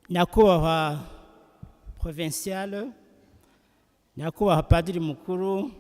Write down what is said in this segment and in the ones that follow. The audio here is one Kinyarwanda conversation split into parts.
Nyakubahwa Provincial, Nyakubahwa Padiri Mukuru,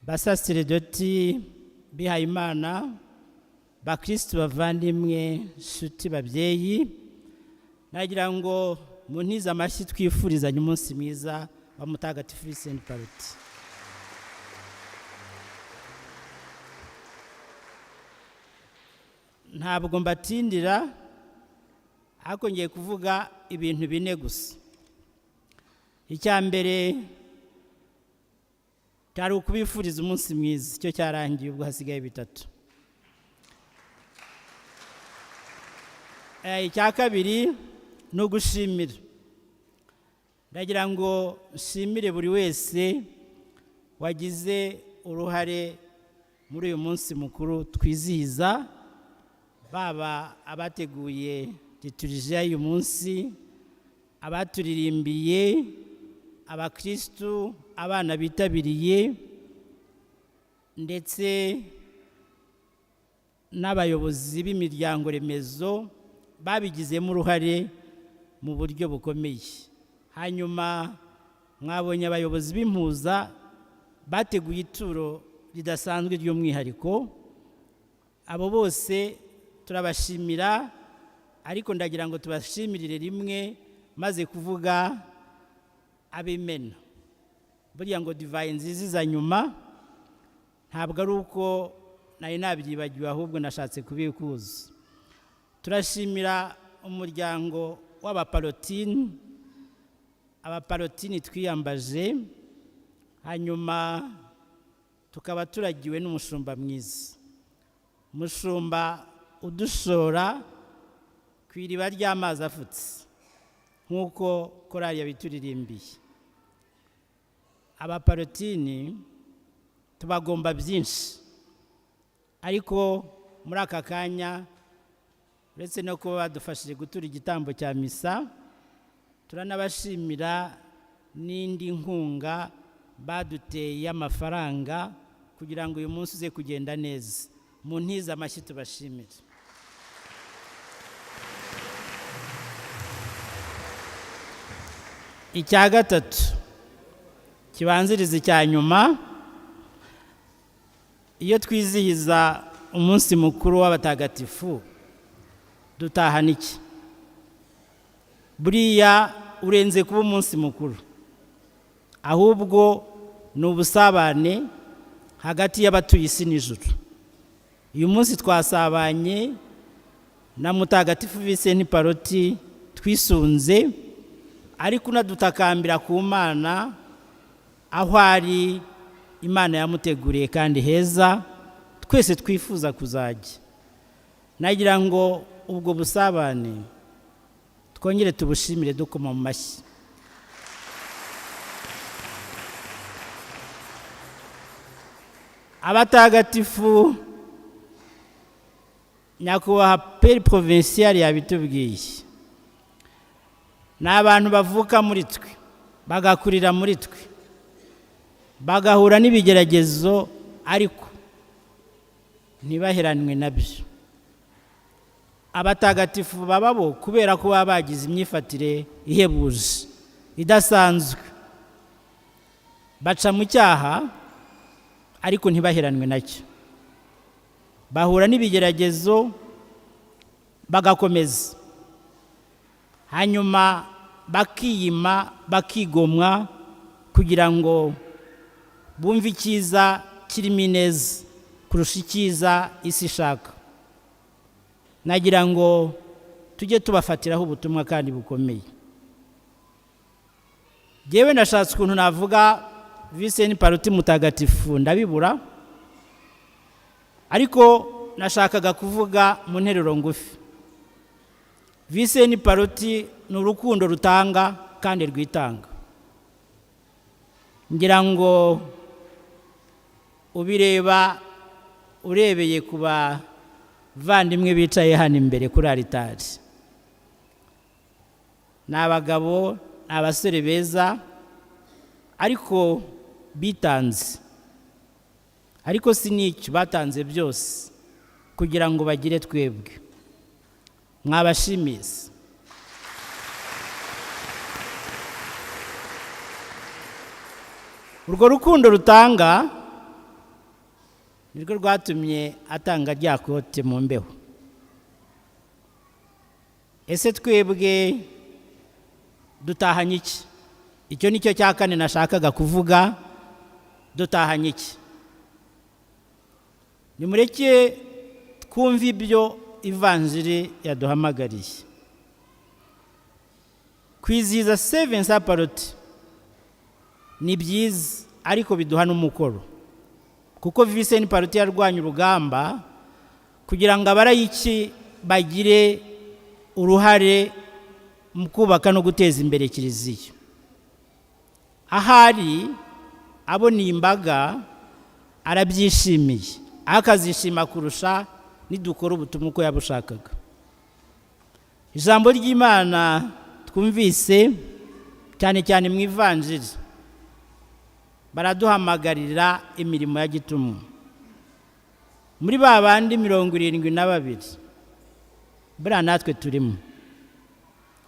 basaseredoti, bihayimana, bakirisitu bavandimwe, nshuti, babyeyi, nagira ngo muntize amashyi twifurizanye umunsi mwiza wa Mutagatifu Visenti Pallotti. Ntabwo mbatindira, ariko ngiye kuvuga ibintu bine gusa. Icya mbere cyari ukubifuriza umunsi mwiza, icyo cyarangiye, ubwo hasigaye bitatu. Icya kabiri ni ugushimira. Ndagira ngo nshimire buri wese wagize uruhare muri uyu munsi mukuru twizihiza, baba abateguye liturijiya y'uyu munsi, abaturirimbiye, abakirisitu, abana bitabiriye, ndetse n'abayobozi b'imiryango remezo babigizemo uruhare mu buryo bukomeye. Hanyuma mwabonye abayobozi b'impuza bateguye ituro ridasanzwe ry'umwihariko. Abo bose turabashimira, ariko ndagira ngo tubashimirire rimwe maze kuvuga ab'imena. Burya ngo divayi nziza iza nyuma, ntabwo ari uko nari nabyibagiwe, ahubwo nashatse kubikuza. Turashimira umuryango w'abapalotini, abapalotini twiyambaje, hanyuma tukaba turagiwe n'umushumba mwiza, umushumba udushora ku iriba ry'amazi afutse nk'uko korali yabituririmbiye. Abapalotini tubagomba byinshi, ariko muri aka kanya, uretse no kuba badufashije gutura igitambo cya misa, turanabashimira n'indi nkunga baduteye y'amafaranga kugira ngo uyu munsi uze kugenda neza. Mu ntiza amashyi tubashimire. Icya gatatu kibanziriza icya nyuma, iyo twizihiza umunsi mukuru w'abatagatifu dutahana iki? Buriya urenze kuba umunsi mukuru, ahubwo ni ubusabane hagati y'abatuye isi n'ijuru. Uyu munsi twasabanye na Mutagatifu Visenti Pallotti twisunze, ariko unadutakambira ku Mana aho ari Imana yamuteguriye kandi heza twese twifuza kuzajya. Nagira ngo ubwo busabane twongere tubushimire dukoma mu mashyi. Abatagatifu, Nyakubahwa Père Provincial yabitubwiye, ni abantu bavuka muri twe, bagakurira muri twe, bagahura n'ibigeragezo ariko ntibaheranwe nabyo. Abatagatifu baba bo kubera ko baba bagize imyifatire ihebuje idasanzwe, baca mu cyaha ariko ntibaheranwe nacyo, bahura n'ibigeragezo bagakomeza, hanyuma bakiyima, bakigomwa kugira ngo bumve icyiza kirimo ineza kurusha icyiza isi ishaka. Nagira ngo tujye tubafatiraho ubutumwa kandi bukomeye. Jyewe nashatse ukuntu navuga Visenti Pallotti mutagatifu ndabibura, ariko nashakaga kuvuga mu nteruro ngufi. Visenti Pallotti ni urukundo rutanga kandi rwitanga. Ngira ngo ubireba urebeye ku bavandimwe bicaye hano imbere kuri alitari. Ni abagabo, ni abasore beza, ariko bitanze. Ariko si n'icyo, batanze byose kugira ngo bagire twebwe. Mwabashimize. Urwo rukundo rutanga nirwo rwatumye atanga rya kote mu mbeho. Ese twebwe dutahanye iki? Icyo nicyo cya kane nashakaga kuvuga. Dutahanye iki? Nimureke twumve ibyo ivanjiri yaduhamagariye. Kwizihiza Saint Vincent Pallotti ni byiza, ariko biduha n'umukoro, kuko Vincent Pallotti yarwanya urugamba kugira ngo abarayiki bagire uruhare mu kubaka no guteza imbere kiliziya. Ahari abona imbaga arabyishimiye, akazishima kurusha nidukora ubutumwa uko yabushakaga. Ijambo ry'Imana twumvise cyane cyane mu ivanjiri baraduhamagarira imirimo ya gitumwa. Muri ba bandi 72, buriya natwe turimo,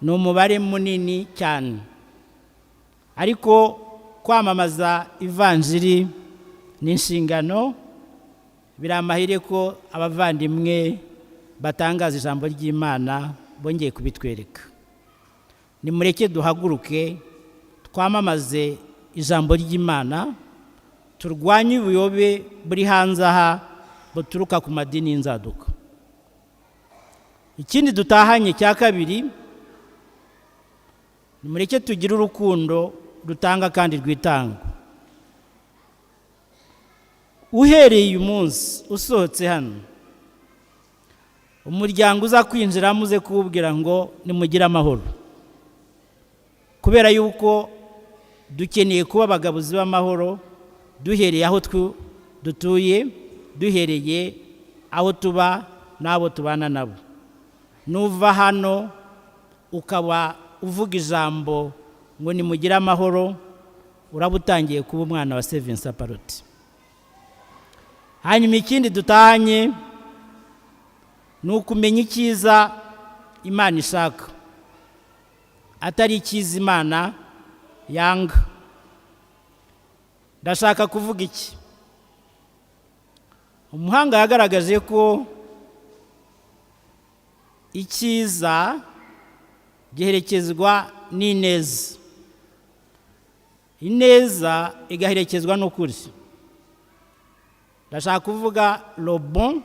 ni umubare munini cyane. Ariko kwamamaza ivanjiri ni inshingano. Biramahire ko abavandimwe batangaza ijambo ry'Imana bongeye kubitwereka. Nimureke duhaguruke twamamaze ijambo ry'Imana, turwanye ubuyobe buri hanze aha buturuka ku madini y'inzaduka. Ikindi dutahanye cya kabiri, nimureke tugire urukundo rutanga kandi rwitanga. Uhereye uyu munsi usohotse hano, umuryango uza kwinjiramo uze kuwubwira ngo nimugire amahoro, kubera yuko dukeneye kuba abagabuzi b'amahoro duhereye aho dutuye, duhereye aho tuba n'abo tubana nabo. Nuva hano ukaba uvuga ijambo ngo nimugire amahoro, uraba utangiye kuba umwana wa Saint Vincent Pallotti. Hanyuma ikindi dutahanye ni ukumenya icyiza Imana ishaka, atari icyiza Imana yanga. Ndashaka kuvuga iki? Umuhanga yagaragaje ko icyiza giherekezwa n'ineza, ineza igaherekezwa n'ukuri. Ndashaka kuvuga le bon,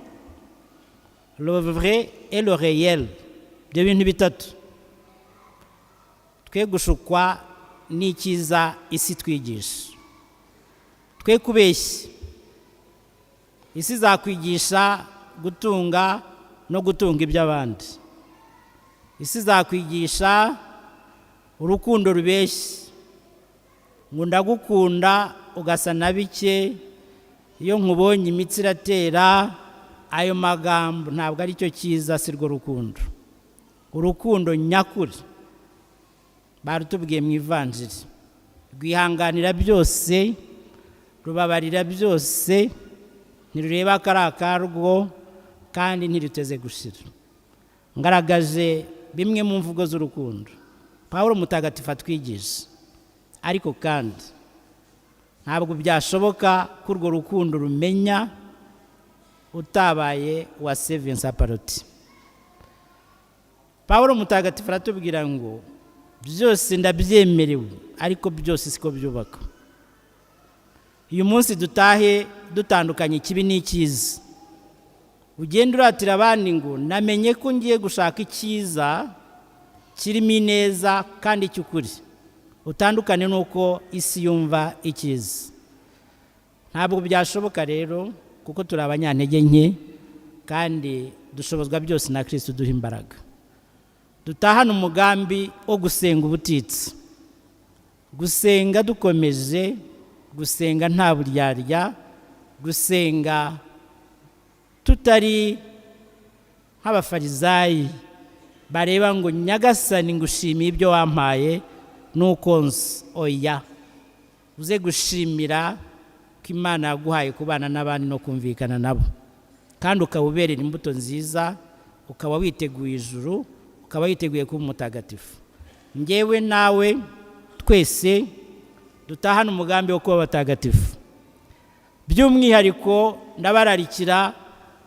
le vrai et le réel. Ibyo bintu bitatu. Twe gushukwa n'icyiza isi twigisha, twe kubeshya. Isi izakwigisha gutunga no gutunga iby'abandi. Isi izakwigisha urukundo rubeshya, ngo ndagukunda ugasa na bike, iyo nkubonye imitsi iratera. Ayo magambo ntabwo ari cyo cyiza, si rwo rukundo. Urukundo nyakuri barutubwiye mu ivanjiri, rwihanganira byose, rubabarira byose, ntirureba ko ari akarwo kandi ntiruteze gushira. Ngaragaje bimwe mu mvugo z'urukundo Pawulo mutagatifu atwigisha, ariko kandi ntabwo byashoboka ko urwo rukundo rumenya utabaye wa Saint Vincent Pallotti. Pawulo mutagatifu aratubwira ngo byose ndabyemerewe, ariko byose siko byubaka. Uyu munsi dutahe dutandukanye ikibi n'icyiza. Ugenda uratira abandi ngo namenye ko ngiye gushaka icyiza kirimo ineza kandi cy'ukuri, utandukane n'uko isi yumva icyiza. Ntabwo byashoboka rero, kuko turi abanyantege nke kandi dushobozwa byose na Kristo duha imbaraga. Dutahane umugambi wo gusenga ubutitsa, gusenga dukomeje, gusenga nta buryarya, gusenga tutari nk'abafarizayi bareba ngo Nyagasani ngushimiye ibyo wampaye nuko nzi. Oya, uze gushimira ko Imana yaguhaye kubana n'abandi no kumvikana nabo, kandi ukaba uberera imbuto nziza, ukaba witeguye ijuru, ukaba witeguye kuba umutagatifu. Ngewe nawe twese Dutahane umugambi wo kuba abatagatifu. By'umwihariko ndabararikira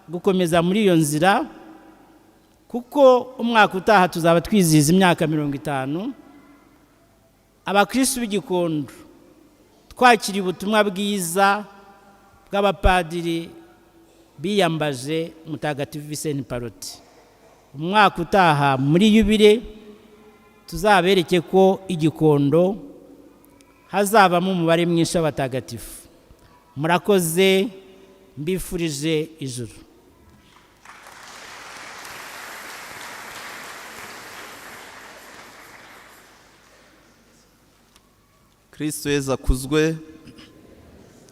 gukomeza muri iyo nzira, kuko umwaka utaha tuzaba twizihiza imyaka 50 abakirisitu b'Igikondo twakiriye ubutumwa bwiza bw'abapadiri biyambaje Mutagatifu Visenti Pallotti. Umwaka utaha muri yubile tuzabereke ko Igikondo hazabamo umubare mwinshi w'abatagatifu. Murakoze, mbifurije ijuru. Kristo Yezu akuzwe.